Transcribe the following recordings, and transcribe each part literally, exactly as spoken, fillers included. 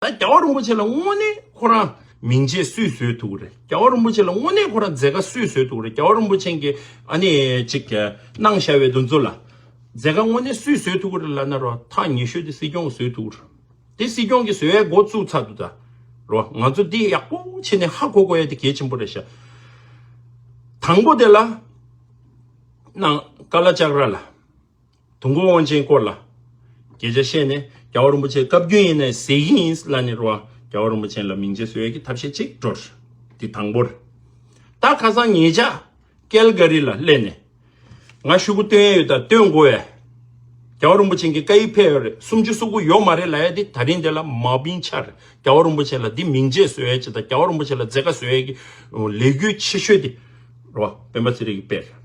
ད་རྒྱལ་བ་རིན་པོ་ཆེ་ལ་དངོས་གནས་ཁོ་རང་མིང་ཆད་སུས་བཟོས་ཐུབ་ཀྱི་རེད། རྒྱལ་བ་རིན་པོ་ཆེ་ལ་དངོས་གནས་ཁོ་རང་མཛད་དཀའ་སུས་བཟོས་ཐུབ་ཀྱི་རེད། རྒྱལ་བ་རིན་པོ་ཆེ་གིས་ཨ་ནི་ཅིག་གནང་བཞག་པའི་དུས་ཚོད་ལ་མཛད་དཀའ་དངོས་གནས་སུས་བཟོས་ཐུབ་ཀྱི་རེད་ལབ་ན་རོ། ཐག་ཉེ་ཤོས་དེ་སྲིད་སྐྱོང་གིས་བཟོས་ཐུབ་ཀྱི་རེད། དེ་སྲིད་སྐྱོང་གིས་བཟོ་ཡའི་འགོ་བཙུགས་ཚར་འདུག་ད་རོ། ང་ཚོ་འདི་ཡག་པོ་བྱས་ནས་ཧ་གོ་དགོས་ཡ་དེ་གལ་ཆེན་པོ་རེད་ཤག་དང་པོ་དེ་ལ་ནང་ཀ་ལ་ལྕགས་ར་ལ། དུས་འཁོར་དབང་ཆེན་སྐོར་ལ་སྐད་ཆ་བཤད་ནས་རྒྱལ་བ་རིན་པོ་ཆེ་བཀའ་བཀྱོན་ཡིན་ནའི་ཟེར་གྱི་ཡིན་ལབ་ནས་རོ། རྒྱལ་བ་རིན་པོ་ཆེ་ལ་མིང་ཆད་བཟོ་ཡས་ཀྱི་ཐབས་ཤེས་གཅིག་འགྲོ་རེད། འདི་དང་པོ་རེད། ད་ཁ་སང་ཉེ་ཆར་ཀལ་ག་རི་ལ་སླེབས་ནས་ང་ཤོག་གུ་སྟོན་ཡས་ཡོད། ད་སྟོན་དགོས་ཡས། རྒྱལ་བ་རིན་པོ་ཆེ་གི་བཀའ་ཡིག་ཕེབས་ཡོད་རེད། སུམ་ཅུ་སོ་དགུ་ཡོད་མ་རེད་ལབ་ཡས་འདི་ད་རིང་འདི་ལ་མ་བིན་ཆ་རེད། རྒྱལ་བ་རིན་པོ་ཆེ་ལ་འདི་མིང་ཆད་བཟོ་ཡས་ཅིག་དང་རྒྱལ་བ་རིན་པོ་ཆེ་ལ་མཛད་དཀའ་བཟོ་ཡས་ཀྱི་ལས་འགུལ་ཆེ་ཤོས་འདི་རོ། སྤེན་པ་ཚེ་རིང་གིས་སྤེལ་རེད།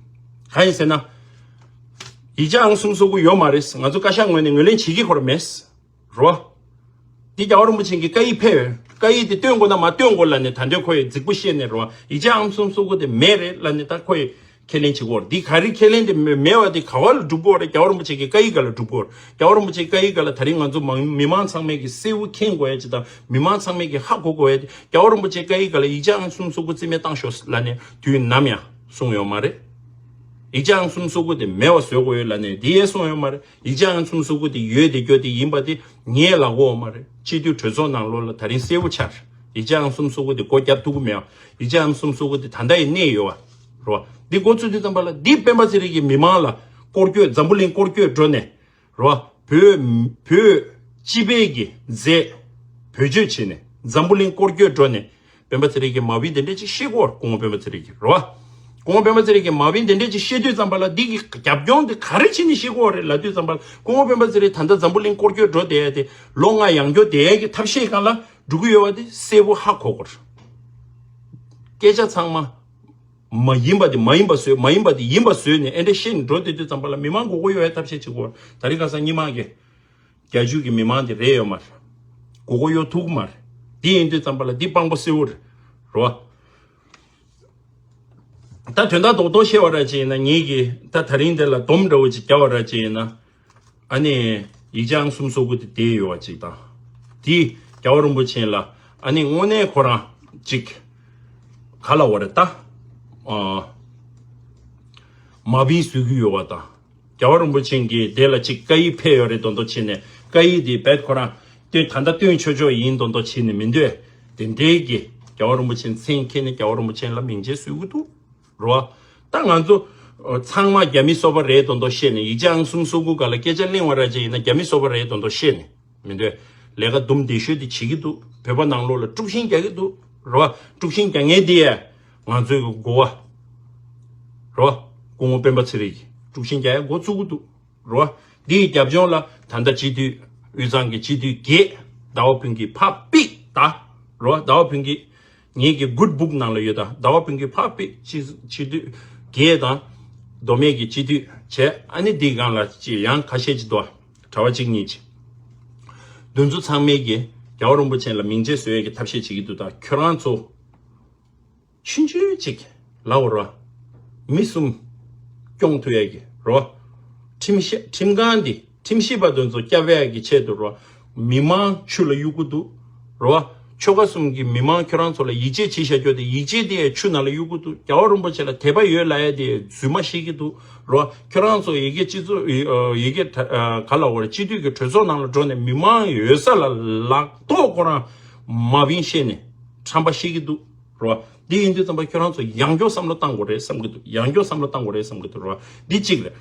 གང་ཡིན་ཟེར་ན། ཡིག་ཆ་ཨང་སུམ་སོ་དགུ་ཡོད་མ་རེད། ང་ཚོ་བཀའ་ཤག་ངོས་ནས་ངོས་ལེན་བྱེད་ཀྱི་ཁོ་ར་མེད། རོ། འདི་རྒྱལ་བ་རིན་པོ་ཆེ་གི་བཀའ་ཡིག་ཕེབས་ཡོད། བཀའ་ཡིག་དེ་སྟོན་དགོས་ན་མ་སྟོན་དགོས་ལབ་ནས་ད་འདོད་ཁོ་ཡི་རྫིག་པོ་བཤད་ནས་རོ། ཡིག་ཆ་ཨང་སུམ་སོ་དགུ་དེ་མེད་རེད་ལབ་ནས་ད་ཁོ་ཡི་ཁས་ལེན་བྱེད་དགོས་རེད། འདི་ག་རེ་ཁས་ལེན་དེ་མེད་མེད་པ་དེ་ག་བ་ལ་སྒྲུབ་དགོས་རེད། རྒྱལ་བ་རིན་པོ་ཆེ་གི་བཀའ་ཡིག་ག་ལ་སྒྲུབ་དགོས་རེད། རྒྱལ་བ་རིན་པོ་ཆེ་བཀའ་ཡིག་ག་ལ་ད་རིང་ང་ཚོ་མང་མི་མང་ཚང་མས་ཀྱི་གསལ་བོ་མཁྱེན་དགོས་ཡ་ཅིག་དང་མི་མང་ཚང་མས་ཀྱི་ཧ་གོ་དགོས་ཡ་དེ་རྒྱལ་བ་རིན་པོ་ཆེ་བཀའ་ཡིག་ག་ལ་ཡིག་ཆ་ཨང་སུམ་སོ་དགུ་རྩིས་མེད་བཏང་ཤོག་ལབ་ནས་དུས་ནམ་ཡང་གསུངས་ཡོད་མ་རེད། ཡིག་ཆ་ཨང་སུམ་སོ་དགུ་དེ་མེད་པ་བཟོ་དགོས་ཡོད་ལབ་ནས་དེ་ཡས་གསུངས་ཡོད་མ་རེད། ཡིག་ཆ་ཨང་སུམ་སོ་དགུ་དེ་ཡོད་དེ་སྐྱོ་དེ་ཡིན་པ་དེ་ངའི་ལག་འོག་མ་རེད། སྤྱི་འཐུས་གྲོས་ཚོགས་ནང་ལོགས་ལ་ད་རིང་གསལ་བོ་ཆགས་རེད། ཡིག་ཆ་ཨང་སུམ་སོ་དགུ་དེ་སྒོ་བརྒྱབ་ཐུབ་ཀྱི་མེད་པ། ཡིག་ཆ་ཨང་སུམ་སོ་དགུ་དེ་ད་ལྟ་ཡི་གནས་ཡོད་པ་རོ། འདི་འགོ་ཚུགས་དུས་ཙམ་པ་ལ་འདི་སྤེན་པ་ཚེ་རིང་གི་མི་མང་ལ་སྐོར་སྐྱོད། འཛམ་བུ་གླིང་སྐོར་སྐྱོད་འགྲོ་ནས་རོ། བོད་བོད་སྤྱི་པའི་གི་མཛད་བེད་སྤྱོད་བྱས་ནས་འཛམ་བུ་གླིང་སྐོར་སྐྱོད་འགྲོ་ནས་སྤེན་པ་ཚེ་རིང་གི་མ་བིན་དེ་འདྲས་ཅིག་ཤེས་དགོས། སྐུ་ངོ་སྤེན་པ་ཚེ་རིང་གི་རོ། སྐུ་ངོ་སྤེན་པ་ཚེ་རིང་གི་མ་བིན་དེ་འདྲས་ཅིག་ཤེས་དུས་ཙམ་པ་ལ་འདི་གི་རྒྱབ་ལྗོངས་དེ་ག་རེ་བྱས་ནས་ཤེས་དགོས་རེད་ལབ་དུས་ཙམ་པ་ལ་སྐུ་ངོ་སྤེན་པ་ཚེ་རིང་ད་ལྟ་འཛམ་བུ་གླིང་སྐོར་སྐྱོད་འགྲོ་བསྡད་ཡ་དེ་ལོ་ལྔ་ཡང་འགྱོ་བསྡད་ཡ་གི་ཐབས་ཤེས་སྒང་ལ་འགྲོ་གི་ཡོད་པ་དེ་གསལ་པོ་ཧ་གོ་དགོས་རེད། སྐད་ཆ་ཚང་མ། མ་ཡིན་པ་དེ་མ་ཡིན་པ་བཟོས། མ་ཡིན་པ་དེ་ཡིན་པ་བཟོས་ནས་ཨེ་འདྲ་བཤད་ནས་འགྲོ་བསྡད་དུས་ཙམ་པ་ལ་མི་མང་མགོ་སྐོར་གཡོ་བའི་ཐབས་ཤེས་བྱེད་དགོས། ད་རིང་ཁ་སང་སྔོན་མ་གི་རྒྱ་ཇུས་ཀྱི་མི་མང་དེ་རེད་ཡོད་མ་རེད། མགོ་སྐོར་གཡོ་ཐུབ་ཀྱི་མ་རེད། དེ་ཡིན་དུས་ཙམ་པ་ལ་འདི་དཔང་པོ་གསལ་བོ་རེད་རོ། ད་དོན་དག་རྡོག་རྡོག་བཤད་པ་ར་ཅིག་ཡིན་ན་ངེད་ཀྱིས་ད་ད་རིང་འདི་ལ་སྡོམ་འདྲ་བོ་ཅིག་རྒྱབ་པ་ར་ཅིག་ཡིན་ན། ཨ་ནི་ཡིག་ཆ་ཨང་སུམ་སོ་དགུ་དེ་བསྡད་ཡོད་པ་ཅིག་དང་། དེ་རྒྱལ་བ་རིན་པོ་ཆེ་ལ་ཨ་ནི་དངོས་གནས་ཁོ་རང་ཅིག་ག་ལ་བ་རེད་ད། ཨ་མ་བིན་བཟོས་ཀྱི་ཡོད་པ་དང་། རྒྱལ་བ་རིན་པོ་ཆེ་གིས་དེ་ལ་ཅིག་བཀའ་ཡིག་ཕེབས་ཡོད་རེད་མདོག་མདོག་བྱས་ནས། བཀའ་ཡིག་དེ་རྦད་ཁོ་རང་སྟོན་ད་ལྟ་སྟོན་ཆོག་ཆོག་ཡིན་མདོག་མདོག་བྱས་ནས་མི་འདོད། དེ་འདྲའི་གི་རྒྱལ་བ་རིན་པོ་ཆེ་མཚན་འཁྱེར་ནས་རྒྱལ་བ་རིན་པོ་ཆེ་ལ་མིང་ཆད་གསོལ་གྱི་འདུག་རོ། ད་ང་ཚོ་ཨ་ཚང་མ་རྒྱ་མི་སོ་པ་རེད་མདོག་མདོག་བཤད་ནས། ཡིག་ཆ་ཨང་སུམ་སོ་དགུ་སྒང་ལ་སྐད་ཆ་གླེང་བ་ར་ཅིག་ཡིན་ན་རྒྱ་མི་སོ་པ་རེད་མདོག་མདོག་བཤད་ནས་མི་འདོད། ལས་ཀ་དུམ་བདེ་ཤོས་དེ་བྱེད་ཀྱི་འདུག་བོད་པ་ནང་ལོགས་ལ་དཀྲུག་ཤིང་རྒྱག་གི་འདུག་རོ། དཀྲུག་ཤིང་རྒྱག་མཁན་དེ་ཡ་ང་ཚོའི་གི་འགོ་བ་རོ། སྐུ་ངོ་སྤེན་པ་ཚེ་རིང་གིས་དཀྲུག་ཤིང་རྒྱག་ཡ་འགོ་བཙུགས་ཀྱི་འདུག་རོ། འདི་ཡི་རྒྱབ་ལྗོངས་ལ་ད་ལྟ་སྤྱི་འཐུས་དབུས་གཙང་གི་སྤྱི་འཐུས་བརྒྱད་ཟླ་བ་ཕུན་སྐྱིད་ཕར་ཕུད་ད་རོ། ཟླ་བ་ཕུན་སྐྱིད་ངེད་ཀྱི་good book་ནང་ལ་ཡོད། ད་ཟླ་བ་ཕུན་སྐྱིད་ཕར་ཕུད་སྤྱི་སྤྱི་འཐུས་བརྒྱད་དང་མདོ་སྨད་ཀྱི་སྤྱི་འཐུས་བྱས། ཨ་ནི་འདིའི་སྒང་ལ་ཅིག་ཡང་ཁ་ཤས་ཅིག་འདུག་གྲྭ་པ་གཅིག་གཉིས་ཅིག་འདི་ཚོ་ཚང་མས་ཀྱི་རྒྱལ་བ་རིན་པོ་ཆེ་ལ་མིང་ཆད་བཟོ་ཡས་ཀྱི་ཐབས་ཤེས་བྱེད་ཀྱི་འདུག་ད་ཁྱོད་རང་ཚོ། ཆུང་ཆུང་ཅིག་ལབ་རོ། མི་གསུམ་སྐྱོང་ཐུབ་ཡས་ཀྱི་རོ། ཁྲིམས་ཤེས་ཁྲིམས་ཁང་འདི་ཁྲིམས་ཞིབ་པ་དེ་ཚོ་སྐྱོབ་ཡས་ཀྱི་ཆེད་དུ་རོ། མི་མང་ཆུ་ལ་གཡུག་གི་འདུག་རོ། ཆོལ་ཁ་གསུམ་གྱི་མི་མང་ཁྱོད་རང་ཚོ་ལ་ཡིད་ཆེས་བྱེད་བཞག་རྒྱུ་དེ་ཡིད་ཆེས་དེ་ཡས་ཆུ་ནང་ལ་གཡུག་གི་འདུག་རྒྱལ་བ་རིན་པོ་ཆེ་ལ་དད་པ་ཡོད་ལབ་ཡས་དེ་རྫུན་མ་བཤད་ཀྱི་འདུག་རོ། ཁྱོད་རང་ཚོ་ཡ་གི་སྤྱི་ཚོགས་ཡ་གི་ག་ལབ་དགོས་རེད། སྤྱི་འཐུས་ཀྱི་གྲོས་ཚོགས་ནང་ལ་འགྲོ་ནས་མི་མང་ཡོད་ས་ལ་ལག་ཐོག་ཁོ་རང་མ་བིན་བཤད་ནས་ཁྲམ་པ་བཤད་ཀྱི་འདུག་རོ། འདི་ཡིན་དུས་ཙམ་པ་ཁྱོད་རང་ཚོ་ཡང་སྐྱར་བསམ་བློ་བཏང་དགོས་རེད་བསམ་གྱི་འདུག་ཡང་སྐྱར་བསམ་བློ་བཏང་དགོས་རེད་བསམ་གྱི་འདུག་རོ། འདི་གཅིག་རེད།